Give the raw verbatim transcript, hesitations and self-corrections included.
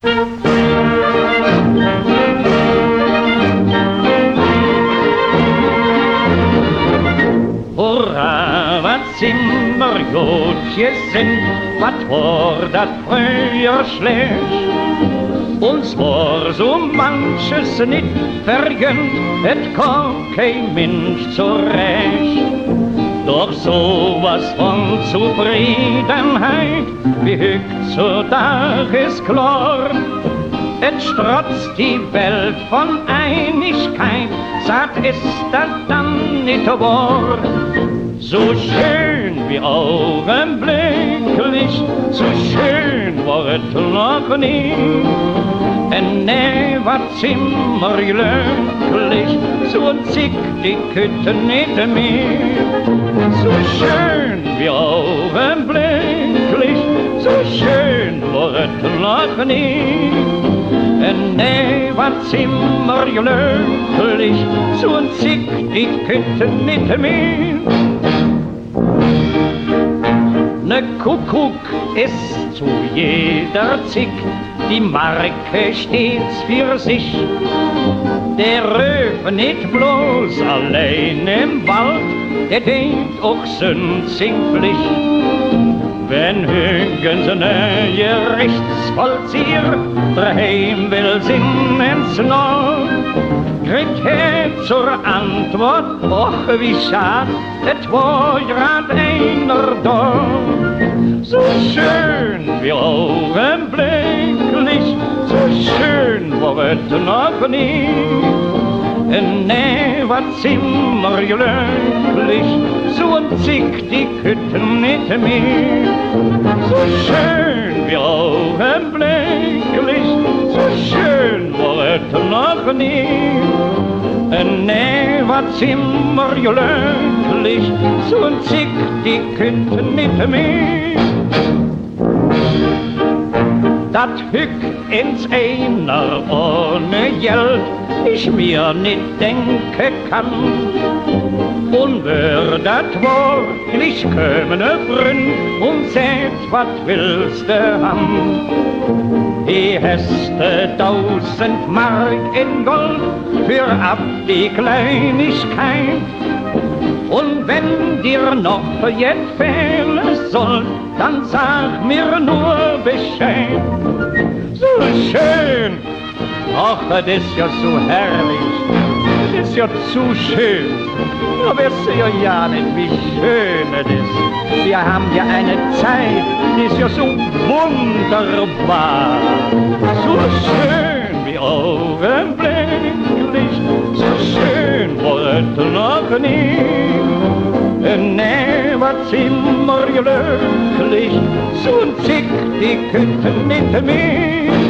Hurra, wat sin mer god gesinnt, wat wor dat fröher schlääch. Uns wor su manches nit vergönnt, et kom kei Minsch zoräch. Doch su jet vun Zofriedenheit wie hüggzedags es klor, et strotz die Welt vun Einigkeit, saht es dat dann nit wohr. Su schön wie augenblicklich, su schön wor et noch nie. Äh, nä, wat sin mer glöcklich, su en Zigg, die kütt et nit mih. Su schön wie augenblicklich, su schön wor et noch nie. Äh, nä, wat sin mer glöcklich, su en Zigg, die kütt et nit mih. Ne Kuckuck es zo jeder Zigg, die Marke stets för sich. Dä röf nit bloß allein em Wald, dä deit och söns sing Plich. Wann hüggens ne Gerichtsvollzieher doheim well sin ens noh, kritt hä zor Antwort: Och, wie schad, et wor grad einer do. Su schön wie augenblicklich, su schön wor et noch nie. Äh, nä, wat sin mer glöcklich, su en Zigg, die kütt et nit mih. Su schön wie augenblicklich, su schön wor et noch nie. Äh, nä, wat sin mer glöcklich, su en Zigg, die kütt et nit mih. Dat hügg ens einer ohne Geld, ich mir nit denke kann. Un wör dat wohr, glich köme ne Fründ un säht: Wat wells de han? He häs de dausend Mark en Gold för av die Kleinigkeit. Un wann dir noch jet fähle sollt, dann sag mir nor Bescheid. Su schön! Och, et es jo su herrlich. Et es jo zo schön. Do weiß de jo gar nit, wie schön et es. Mer han jo en Zigg, die es jo su wunderbar. Su schön wie augenblicklich, su schön wor et noch nie. Äh, nä, wat sin mer glöcklich, su en Zigg, die kütt et nit mih.